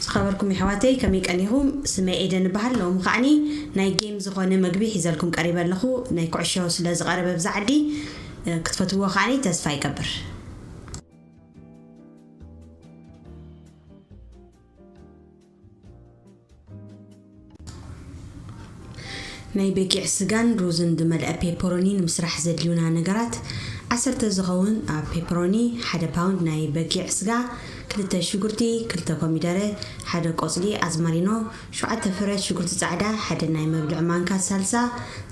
ዝኸበርኩም የሕዋተይ፣ ከመይ ቀኒኹም? ስመይ ኤደን እበሃል። ሎሚ ከዓኒ ናይ ጌም ዝኾነ መግቢ ሒዘልኩም ቀሪበ ኣለኹ። ናይ ኩዕሾ ስለ ዝቐረበ ብዛ ዓዲ፣ እ፣ ክትፈትውዎ ከዓኒ ተስፋ ይገብር። ናይ በጊዕ ስጋን ሩዝን ዝመልአ ፔፐሮኒ ንምስራሕ ዘድልዩና ነገራት፣ ዓሰርተ ዝኸውን ኣብ ፔፐሮኒ፣ ሓደ ፓውንድ ናይ በጊዕ ስጋ፣ ክልተ ሽጉርቲ፣ ክልተ ኮሚደረ፣ ሓደ ቆጽሊ ኣዝማሪኖ፣ ሸውዓተ ፍረ ሽጉርቲ ጻዕዳ፣ ሓደ ናይ መብልዒ ማንካ ሳልሳ፣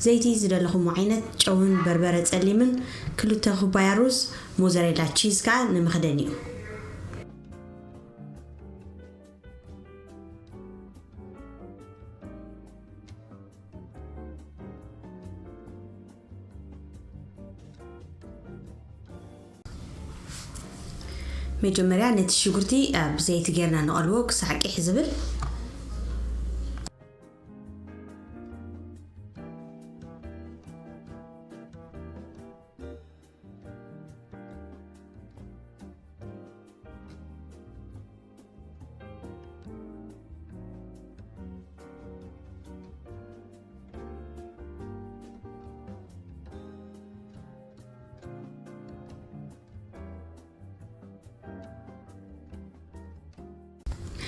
ዘይቲ ዝደለኹሞ ዓይነት፣ ጨውን በርበረ ጸሊምን፣ ክልተ ኩባያ ሩዝ፣ ሞዘሬላ ቺዝ ከኣ ንመኽደኒኡ። መጀመርያ ነቲ ሽጉርቲ ኣብ ዘይቲ ጌርና ንቐልዎ ክሳዕ ቂሕ ዝብል።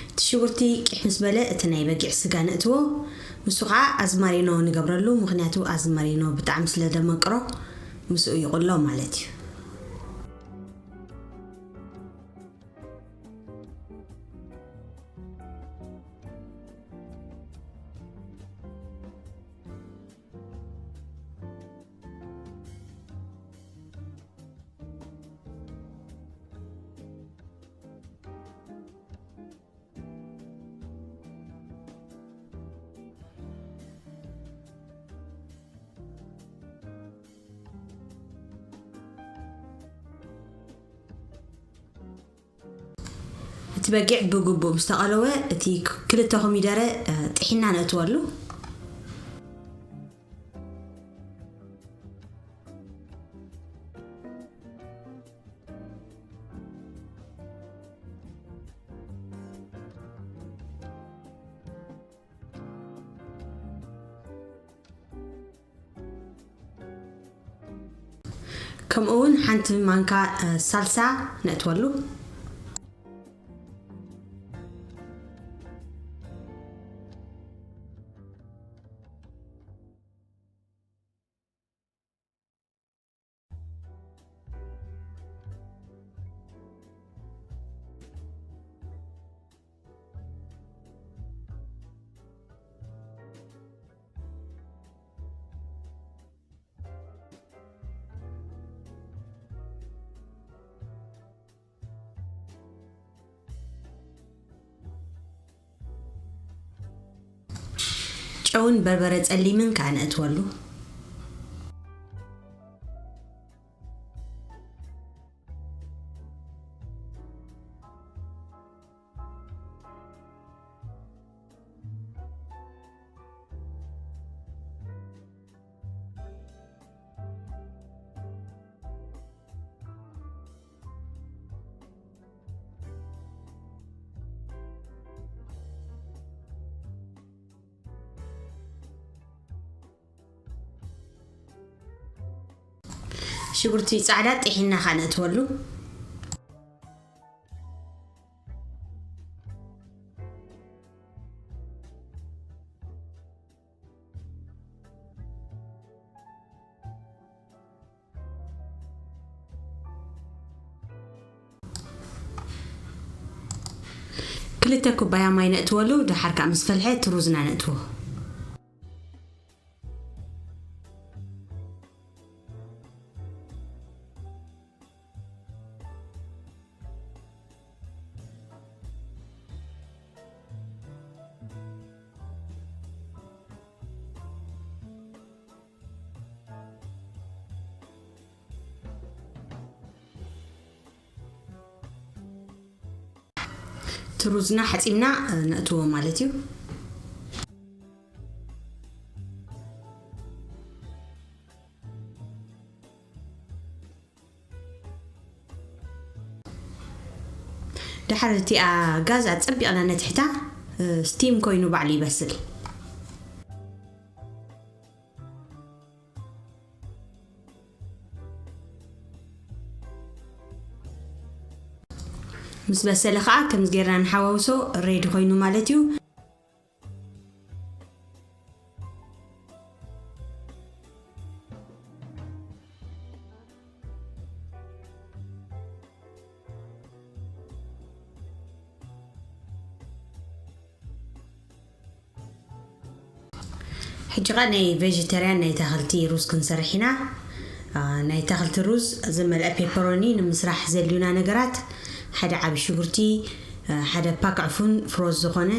እቲ ሽጉርቲ ቂሕ ምስ በለ፣ እቲ ናይ በጊዕ ስጋ ነእትዎ። ንሱ ኸዓ ኣዝማሪኖ ንገብረሉ፣ ምኽንያቱ ኣዝማሪኖ ብጣዕሚ ስለ ደመቅሮ ምስኡ ይቕሎ ማለት እዩ። እቲ በጊዕ ብግቡእ ምስ ተቐለወ፣ እቲ ክ-፣ ክልተ ኮሚደረ፣ እ፣ ጥሒና ነእትወሉ። ከምኡ እውን ሓንቲ ማንካ፣ እ፣ ሳልሳ ነእትወሉ። ጨውን በርበረ ጸሊምን ከኣ ነእትወሉ። ሽጉርቲ ጻዕዳ ጥሒና ከኣ ነእትወሉ። ክልተ ኩባያ ማይ ነእትወሉ፣ ደሓር ከኣ ምስ ፈልሐ እቲ ሩዝና ነእትዎ። እቲ ሩዝና ሓጺብና፣ እ፣ ነእትዎ ማለት እዩ። ድሓር እቲኣ ጋዝ ኣጸቢቕና ነትሕታ፣ እ፣ ስቲም ኮይኑ ባዕሉ ይበስል። ምስ በሰለ ኸኣ ከምዚ ጌርና ንሓዋውሶ፣ ሬዲ ኮይኑ ማለት እዩ። ሕጂ ኸኣ ናይ ቬጀተርያን ናይ ኣታኽልቲ ሩዝ ክንሰርሕ ኢና። አ፣ ናይ ኣታኽልቲ ሩዝ ዝመልአ ፔፐሮኒ ንምስራሕ ዘድልዩና ነገራት፣ ሓደ ዓቢ ሽጉርቲ፣ አ፣ ሓደ ፓክ ዕፉን ፍሮዝ ዝኾነ፣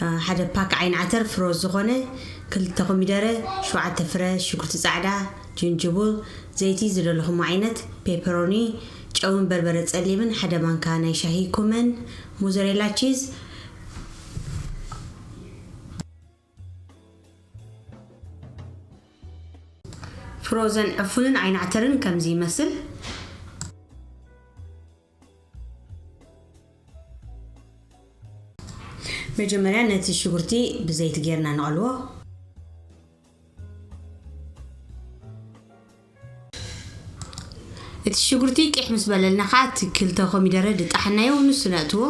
አ፣ ሓደ ፓክ ዓይኒ ዓተር ፍሮዝ ዝኾነ፣ ክልተ ኮሚደረ፣ ሸውዓተ ፍረ ሽጉርቲ ጻዕዳ፣ ጅንጅቡል፣ ዘይቲ ዝደለኹሞ ዓይነት፣ ፔፐሮኒ፣ ጨውን በርበረ ጸሊምን ሓደ ማንካ ናይ ሻሂ ኩመን፣ ሞዘሬላ ቺዝ፣ ፍሮዘን ዕፉንን ዓይኒ ዓተርን ከምዚ ይመስል። መጀመርያ ነቲ ሽጉርቲ ብዘይቲ ጌርና ንቐልዎ። እቲ ሽጉርቲ ቂሕ ምስ በለልና ኸዓ እቲ ክልተ ኮሚደረ ድጣሕናዮ ንሱ ነእትዎ።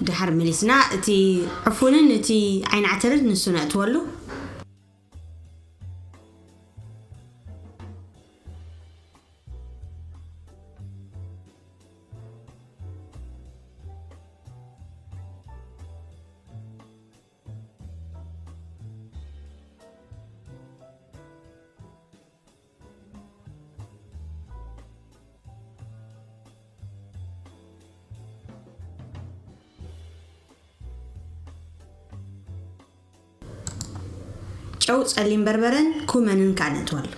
ድሓር መሊስና እቲ ዕፉንን እቲ ዓይኒ ዓተርን ንሱ ነእትወሉ። ጨው፣ ጸሊም በርበረን ኩመንን ከኣ ነእትወሉ።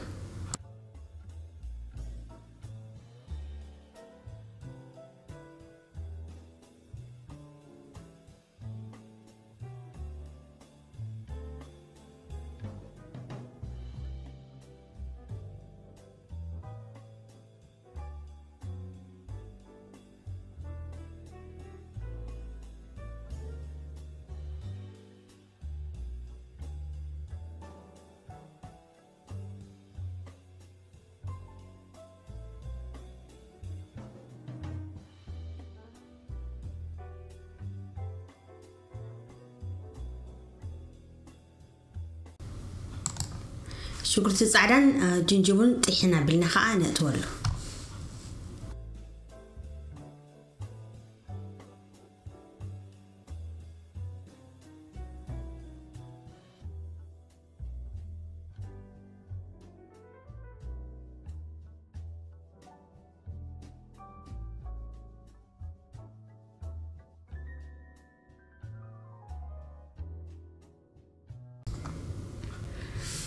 ሽጉርቲ ጻዕዳን፣ እ፣ ጅንጅቡን ጥሒን ኣቢልና ኸኣ ነእትወሉ።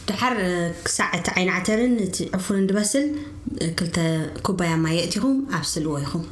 ድሓር፣ እ፣ ክሳዕ እቲ ዓይኒ ዓተርን እቲ ዕፉንን ድበስል፣ እ፣ ክልተ ኩባያ ማይ የእቲኹም ኣብስልዎ ኢኹም።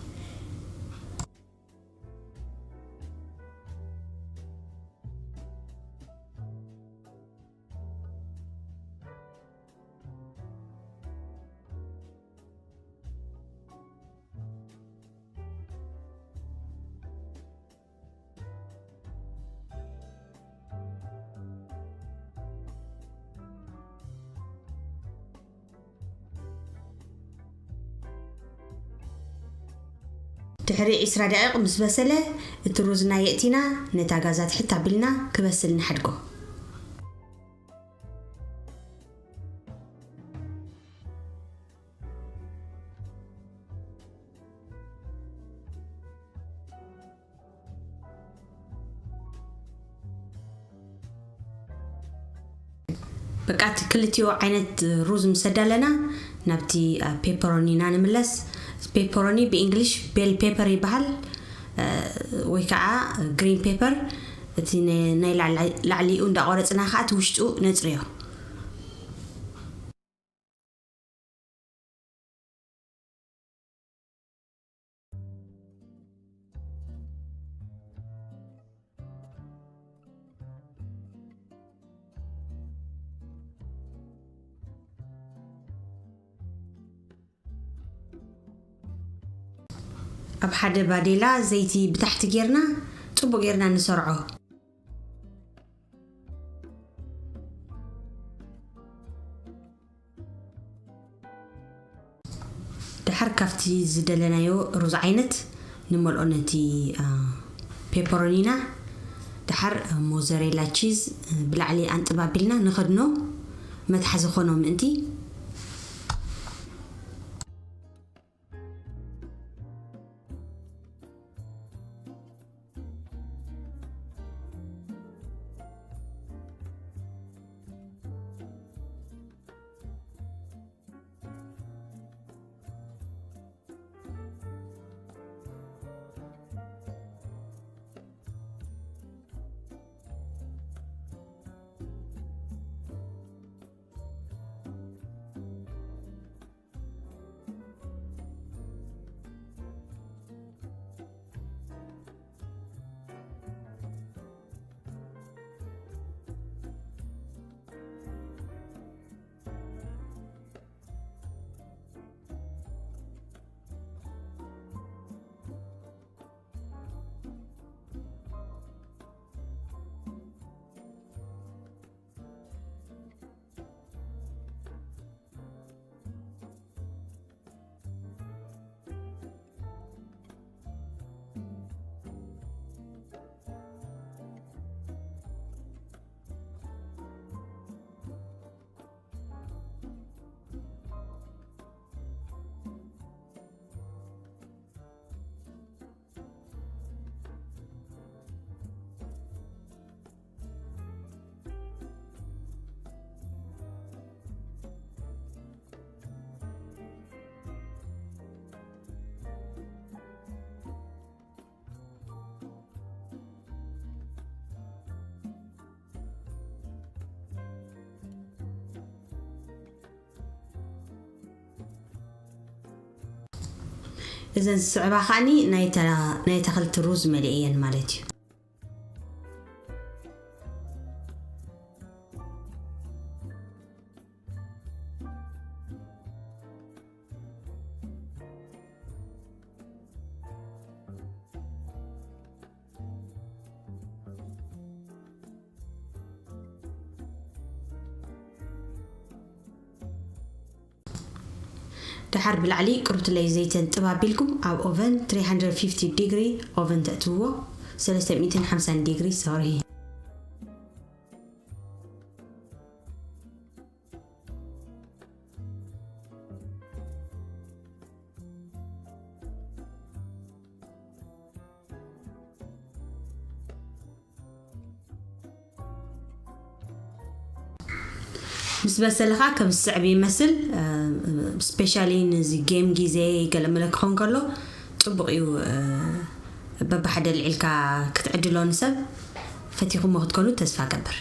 ድሕሪ ዒስራ ደቂቕ ምስ በሰለ፣ እቲ ሩዝና የእቲና፣ ነታ ጋዛ ትሕት ኣቢልና ክበስል ንሓድጎ። በቃ፣ እቲ ክልቲኡ ዓይነት ሩዝ ምስ ኣዳለና፣ ናብቲ፣ አ፣ ፔፐሮኒና ንምለስ። Pepperoni ብእንግሊሽ ቤል ፔፐር ይበሃል፣ እ፣ ወይ ከዓ ግሪን ፔፐር። እቲ ነ-፣ ናይ ላዕሊ-፣ ላዕሊኡ እንዳቆረፅና ከዓ እቲ ውሽጡ ነፅርዮ። ኣብ ሓደ ባዴላ ዘይቲ ብታሕቲ ጌርና፣ ጽቡቕ ጌርና ንሰርዖ። ደሓር ካብቲ ዝደለናዮ ሩዝ ዓይነት ንመልኦ ነቲ፣ አ፣ ፔፐሮኒና። ደሓር ሞዘሬላ ቺዝ ብላዕሊ ኣንጥብ ኣቢልና ንኸድኖ፣ መትሓዚ ኾኖ ምእንቲ። እዘን ዝስዕባ ከዓኒ ናይ ተ-፣ ናይ ኣታኽልቲ ሩዝ መሊአ እየን ማለት እዩ። ደሓር ብላዕሊ ቅሩብትለይ ዘይተን ጥብ ኣቢልኩም ኣብ ኦቨን three hundred fifty ዲግሪ ኦቨን ተእትውዎ፣ ሰለስተ ሚእትን ሓምሳን ዲግሪ፣ ሶሪ። ምስ በሰለ ኸዓ ከም ዝስዕብ ይመስል። እ፣ ስፔሻሊ ንዚ ጌም ግዜ ገለ መለ ክኸውን ከሎ ጽቡቕ እዩ። እ፣ በብሓደ ልዒልካ ክትዕድሎ ንሰብ ፈቲኹሞ ክትኮኑ ተስፋ ገብር።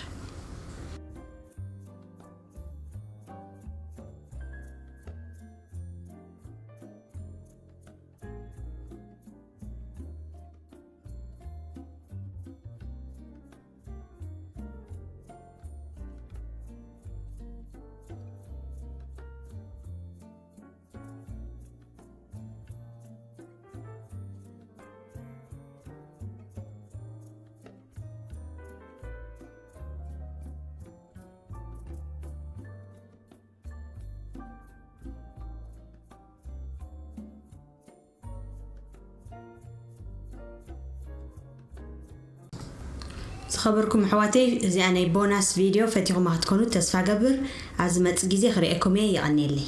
ዝኸበርኩም ኣሕዋተይ፣ እዚኣ ናይ ቦናስ ቪድዮ ፈቲኹማ ክትኮኑ ተስፋ ገብር። ኣብ ዝመጽእ ግዜ ክርእየኩም እየ። የቐንየለይ።